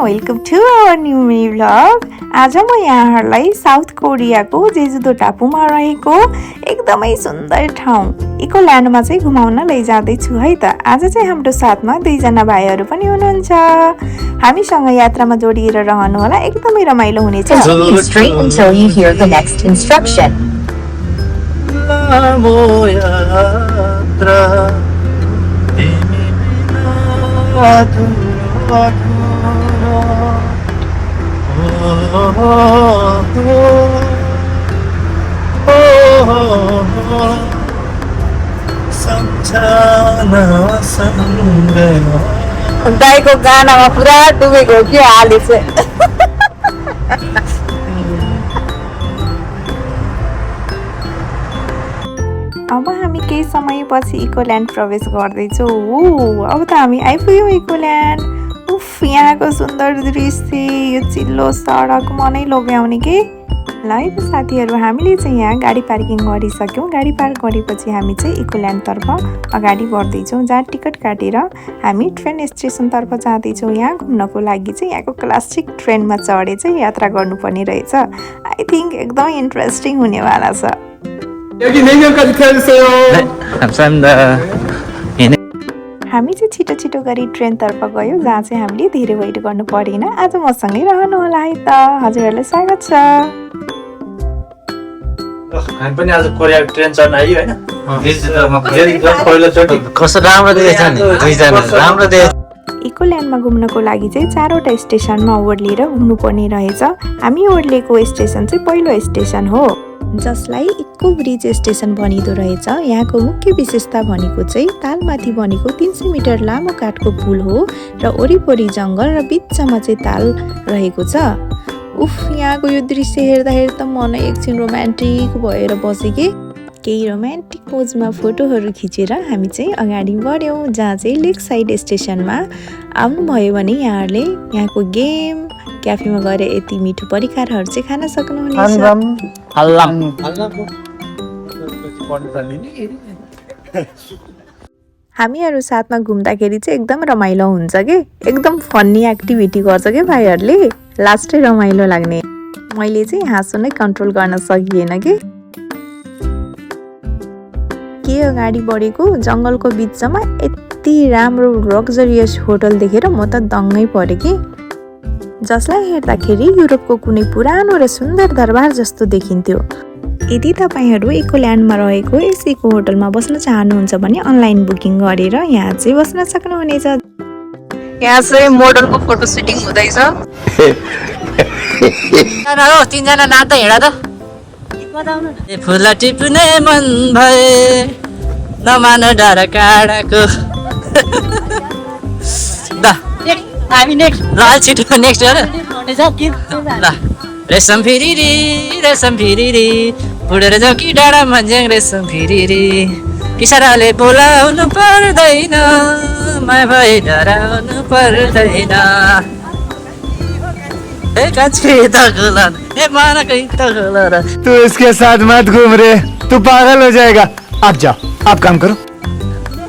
Welcome to our new mini vlog. आज म यहाँहरूलाई साउथ कोरियाको जेजुदो टापुमा रहेको एकदमै सुन्दर ठाउँ इकोल्यान्डमा चाहिँ घुमाउन लैजाँदैछु है त। आज चाहिँ हाम्रो साथमा दुईजना भाइहरू पनि हुनुहुन्छ। हामीसँग यात्रामा जोडिएर रहनु होला, एकदमै रमाइलो हुनेछ। Straight until you hear the next instruction. दाइको गानामा पुरा डुबेको हो कि हाले चाहिँ। अब हामी केही समयपछि इकोल्यान्ड प्रवेश गर्दैछौँ। अब त हामी आइपुग्यौँ इकोल्यान्ड। उफ, यहाँको सुन्दर दृश्य, यो चिल्लो सडक मनै लोभ्याउने के। ल है त साथीहरू, हामीले चाहिँ यहाँ गाडी पार्किङ गरिसक्यौँ। गाडी पार्क गरेपछि हामी चाहिँ इकोल्यान्डतर्फ अगाडि बढ्दैछौँ, जहाँ टिकट काटेर हामी ट्रेन स्टेसनतर्फ जाँदैछौँ। यहाँ घुम्नको लागि चाहिँ यहाँको क्लासिक ट्रेनमा चढे चाहिँ यात्रा गर्नुपर्ने रहेछ। आई थिङ्क एकदमै इन्ट्रेस्टिङ हुनेवाला छ। हामी चाहिँ छिटो छिटो गरी ट्रेनतर्फ गयौँ, जहाँ चाहिँ हामीले धेरै वेट गर्नु परेन। आज मसँगै रहनु होला है त। हजुरहरूलाई स्वागत छ। हामी पनि आज कोरिया ट्रेन चढ्न आइयो हैन। कस्तो राम्रो देखेछ नि, दुईजना राम्रो देखेछ। इकोल्यान्डमा घुम्नको लागि चाहिँ 4वटा स्टेसनमा ओर्लिएर घुम्नुपर्ने रहेछ। हामी ओर्लिएको स्टेसन चाहिँ पहिलो स्टेसन हो, जसलाई इको ब्रिज स्टेसन भनिँदो रहेछ। यहाँको मुख्य विशेषता भनेको चाहिँ तालमाथि बनेको 300 मिटर लामो काठको पुल हो र वरिपरि जङ्गल र बिचमा चाहिँ ताल रहेको छ। उफ, यहाँको यो दृश्य हेर्दाखेरि त मन एकछिन रोमान्टिक भएर बसेँ कि। केही रोमान्टिक पोजमा फोटोहरू खिचेर हामी चाहिँ अगाडि बढ्यौँ, जहाँ चाहिँ लेक साइड स्टेसनमा आउनुभयो भने यहाँहरूले यहाँको गेम क्याफेमा गएर यति मिठो परिकारहरू चाहिँ खान सक्नुहुनेछ। हामीहरू साथमा घुम्दाखेरि चाहिँ एकदम रमाइलो हुन्छ कि, एकदम फन्नी एक्टिभिटी गर्छ कि भाइहरूले, लास्टै रमाइलो लाग्ने। मैले चाहिँ हाँसो नै कन्ट्रोल गर्न सकिएन कि। के अगाडि बढेको जङ्गलको बिचमा यति राम्रो लग्जरियस होटल देखेर म त दङ्गै परेँ कि, जसलाई हेर्दाखेरि युरोपको कुनै पुरानो र सुन्दर दरबार जस्तो देखिन्थ्यो। यदि तपाईँहरू इकोल्यान्डमा रहेको यस इको होटलमा बस्न चाहनुहुन्छ भने अनलाइन बुकिङ गरेर यहाँ चाहिँ बस्न सक्नुहुनेछ। यहाँ चाहिँ मोडलको फोटो सुटिङ हुँदैछ। तीनजना नाच्दा हिँड त। फुल टिप्ने मन भए नमान डाँडा काँडाको। हामी नेक्स्ट ल, छिटो नेक्स्ट गर ल। रेशम फिरिरी उडेर जाऊ कि डाँडा भन्ज्याङ रेशम फिरिरी। इसाराले बोलाउनु पर्दैन, माया भए डराउनु पर्दैन। तू इसके साथ मत घूम रे, तू पागल हो जाएगा। आप जाओ, आप काम करो।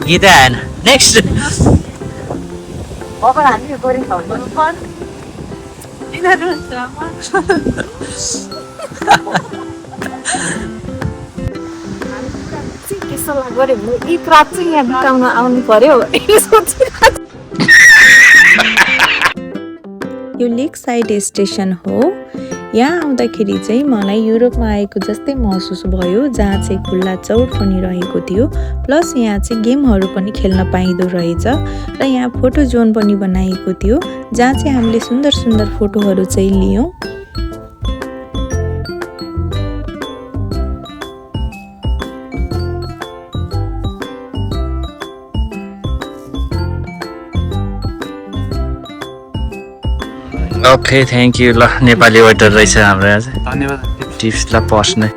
गीता आएन। नेक्स्ट यो लेक साइड स्टेसन हो। यहाँ आउँदाखेरि चाहिँ मलाई युरोपमा आएको जस्तै महसुस भयो, जहाँ चाहिँ खुल्ला चौर पनि रहेको थियो, प्लस यहाँ चाहिँ गेमहरू पनि खेल्न पाइँदो रहेछ र यहाँ फोटो जोन पनि बनाएको थियो, जहाँ चाहिँ हामीले सुन्दर सुन्दर फोटोहरू चाहिँ लियौँ। Okay, thank you. ल, नेपाली वेटर रहेछ हाम्रो आज। धन्यवाद। टिप्सलाई पस्ने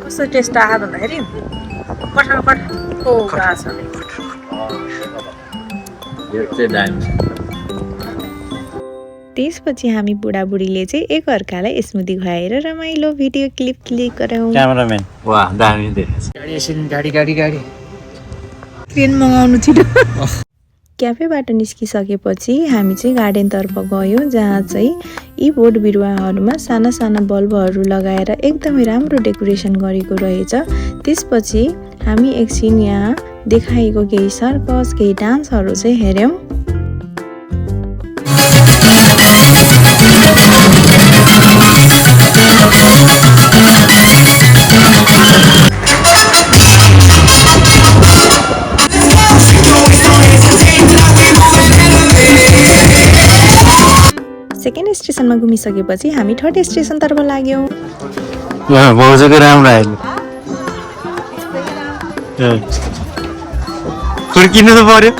कस्तो टेस्ट आयो भन्दाखेरि यो चाहिँ दामी छ। त्यसपछि हामी बुढाबुढीले चाहिँ एकअर्कालाई स्मृति खुवाएर रमाइलो भिडियो क्लिक गऱ्यौँ। क्यामेराम्यान वाह दामी देखेछ। गाडी ट्रेन मगाउनु छिटो। क्याफेबाट निस्किसकेपछि हामी चाहिँ गार्डनतर्फ गयौँ, जहाँ चाहिँ यी बोट बिरुवाहरूमा साना साना बल्बहरू लगाएर एकदमै राम्रो डेकोरेसन गरेको रहेछ। त्यसपछि हामी एकछिन यहाँ देखाएको केही सर्कस केही डान्सहरू चाहिँ हेऱ्यौँ। सेकेन्ड स्टेसनमा घुमिसकेपछि हामी थर्ड स्टेसनतर्फ लाग्यौँ। भाउजूको राम्रो आयो फुर्किनु त पर्यो।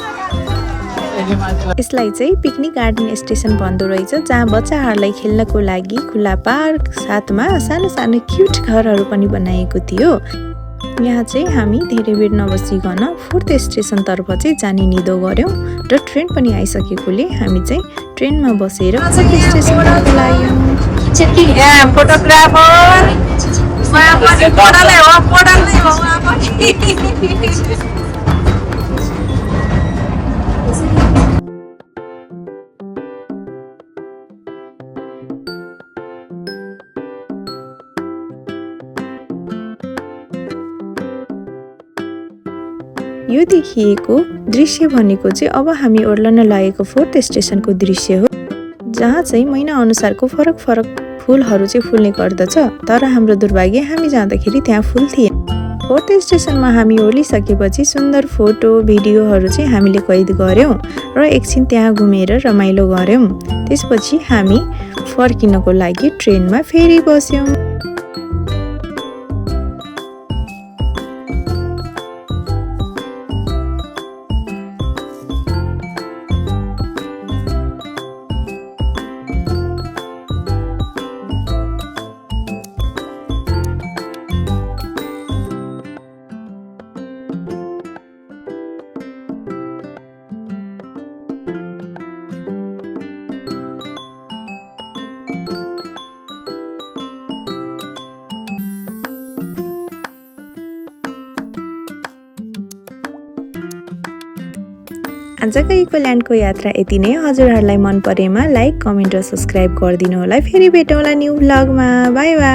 यसलाई चाहिँ पिकनिक गार्डन स्टेसन भन्दो रहेछ, जहाँ बच्चाहरूलाई खेल्नको लागि खुला पार्क साथमा सानो सानो क्युट घरहरू पनि बनाएको थियो। यहाँ चाहिँ हामी धेरै बेर नबसिकन फोर्थ स्टेसनतर्फ चाहिँ जाने निदो गऱ्यौँ र ट्रेन पनि आइसकेकोले हामी चाहिँ ट्रेनमा बसेर फोर्थ स्टेसनतर्फ लाग्यौँ। यो देखिएको दृश्य भनेको चाहिँ अब हामी ओर्लन लागेको फोर्थ स्टेसनको दृश्य हो, जहाँ चाहिँ महिना अनुसारको फरक फरक फुलहरू चाहिँ फुल्ने गर्दछ। तर हाम्रो दुर्भाग्य हामी जाँदाखेरि त्यहाँ फुल थिएन। फोर्थ स्टेसनमा हामी ओर्लिसकेपछि सुन्दर फोटो भिडियोहरू चाहिँ हामीले कैद गऱ्यौँ र एकछिन त्यहाँ घुमेर रमाइलो गऱ्यौँ। त्यसपछि हामी फर्किनको लागि ट्रेनमा फेरि बस्यौँ। आजको इकोल्यान्डको यात्रा यति नै। हजुरहरूलाई मन परेमा लाइक कमेन्ट र सब्सक्राइब गरिदिनु होला। फेरि भेटौँला न्यू भ्लगमा। Bye by.